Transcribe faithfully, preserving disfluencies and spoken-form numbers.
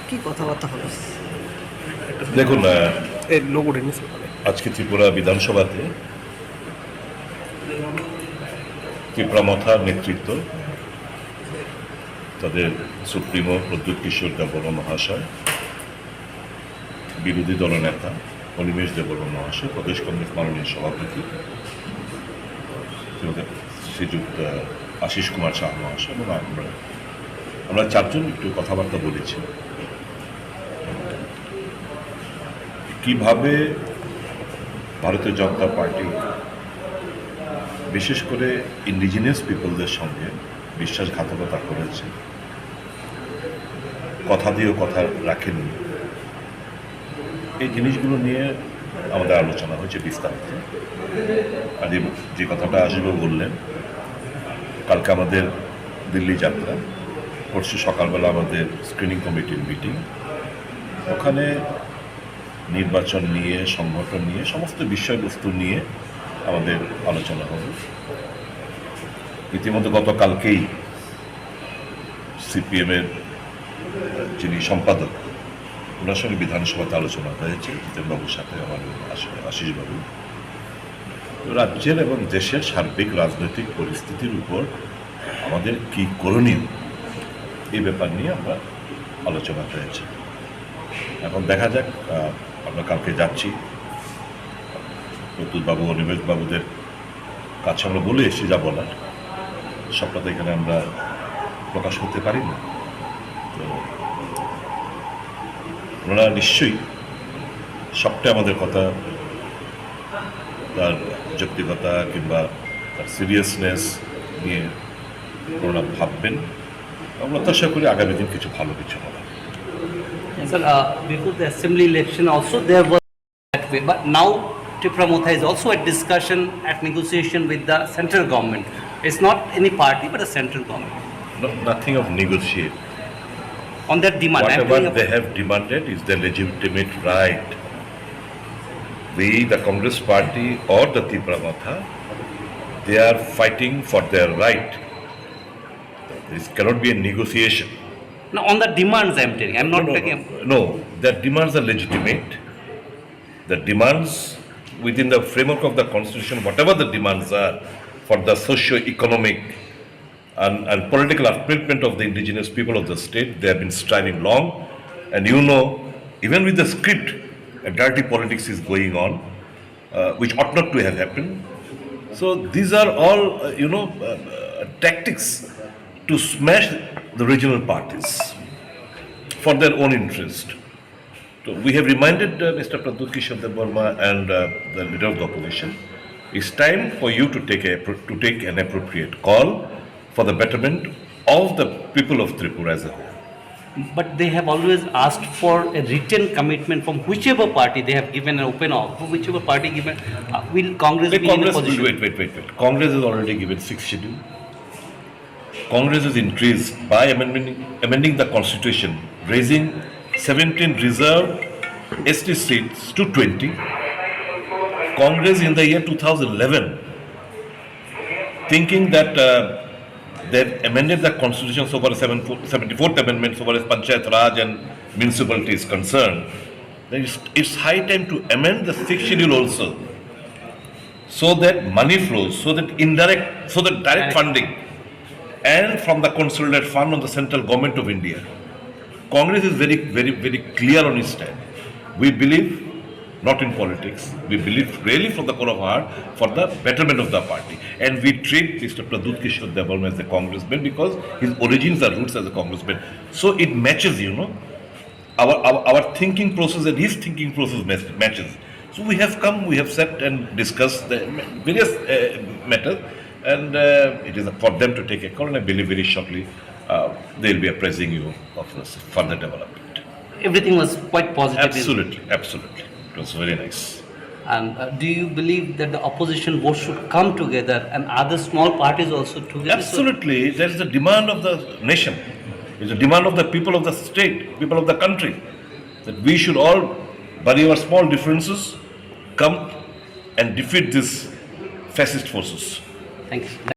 কি কথাবার্তা হলো? দেখুন, আহ, এই লোগোটা নিচে বলে। আজকে ত্রিপুরা বিধানসভাতে ত্রিপুরা মথার নেতৃত্ব, তাদের সুপ্রিমো প্রদ্যুৎ কিশোর দেববর্মা মহাশয়, বিরোধী দলনেতা অনিমেষ দেববর্মা মহাশয়, প্রদেশ কংগ্রেস মাননীয় সভাপতি শ্রীযুক্ত, শ্রীযুক্ত আশিস কুমার সাহা মহাশয় এবং আমরা, আমরা চারজন একটু কথাবার্তা বলেছি। কিভাবে ভারতীয় জনতা পার্টি বিশেষ করে ইন্ডিজিনাস পিপলদের সঙ্গে বিশ্বাসঘাতকতা করেছে, কথা দিয়েও কথা রাখেনি, এই জিনিসগুলো নিয়ে আমাদের আলোচনা হয়েছে বিস্তারিত। আর যে, যে কথাটা আশিসবাবু বললেন, কালকে আমাদের দিল্লি যাত্রা, পরশু সকালবেলা আমাদের স্ক্রিনিং কমিটির মিটিং, ওখানে নির্বাচন নিয়ে, সংগঠন নিয়ে, সমস্ত বিষয়বস্তু নিয়ে আমাদের আলোচনা হবে। ইতিমধ্যে গতকালকেই সিপিএম এর যিনি সম্পাদক, ওনার সঙ্গে বিধানসভাতে আলোচনা হয়েছে জিতেনবাবুর সাথে, আমার আশ-, আশিসবাবু। তো রাজ্যের এবং দেশের সার্বিক রাজনৈতিক পরিস্থিতির উপর আমাদের কি করণীয়, এই ব্যাপার নিয়ে আমরা আলোচনা হয়েছে। এখন দেখা যাক, আহ, আমরা কালকে যাচ্ছি, প্রদ্যুৎ বাবু, অনিমেষ বাবুদের কাছে আমরা বলে এসেছি যা বলার, সবটা তো এখানে আমরা প্রকাশ করতে পারি না। তো ওনারা নিশ্চয়ই সবটাই আমাদের কথা, তার যৌক্তিকতা কিংবা তার সিরিয়াসনেস নিয়ে ওনারা ভাববেন। আমরা প্রত্যাশা করি আগামী দিন কিছু ভালো কিছু হবে। Sir, uh, before the assembly election also there was that way, but now Tipra Motha is also at discussion, at negotiation with the central government. It's not any party, but a central government. No, nothing of negotiate. On that demand, I'm Whatever talking they about have demanded is their legitimate right. We, the Congress party or the Tipra Motha, they are fighting for their right. This cannot be a negotiation. No, on the demands I'm telling, I'm not No, no, talking. No, their demands are legitimate. The demands within the framework of the constitution, whatever the demands are for the socio-economic and, and political upliftment of the indigenous people of the state, they have been striving long. And you know, even with the script, a dirty politics is going on, uh, which ought not to have happened. So these are all, uh, you know, uh, uh, tactics to smash the regional parties for their own interest. So we have reminded, uh, Mister Pradyut Kishore Debbarma and, uh, the leader of the opposition, it's time for you to take a, to take an appropriate call for the betterment of the people of Tripura as a whole. But they have always asked for a written commitment from whichever party they have given an open offer, whichever party given, uh, will Congress Wait, be in a Congress, position? Wait, wait, wait, wait. Congress has already given sixth schedule. Congress has increased by amending, amending the constitution, raising seventeen reserved S T seats to twenty. Congress in the year two thousand eleven, thinking that, uh, they've amended the constitution so far as seven, seventy-fourth amendment so far as Panchayat Raj and municipality is concerned, then it's, it's high time to amend the sixth schedule also, so that money flows, so that indirect, so that direct Direct. funding and from the consolidated fund of the central government of India. Congress is very, very, very clear on its stand. We believe not in politics. We believe really from the core of our heart for the betterment of the party. And we treat Mister Pradyut Kishore Debbarma as a congressman because his origins are roots as a congressman. So it matches, you know, our, our, our thinking process and his thinking process match-, matches. So we have come, we have sat and discussed the various, uh, matters, and, uh, it is for them to take a call, and I believe very shortly, uh, they will be apprising you of this further development. Everything was quite positive. Absolutely, absolutely. It was very nice. And, uh, do you believe that the opposition vote should come together and other small parties also together? So Absolutely. There is a demand of the nation. It's a demand of the people of the state, people of the country, that we should all bury our small differences, come and defeat these fascist forces. Thank you.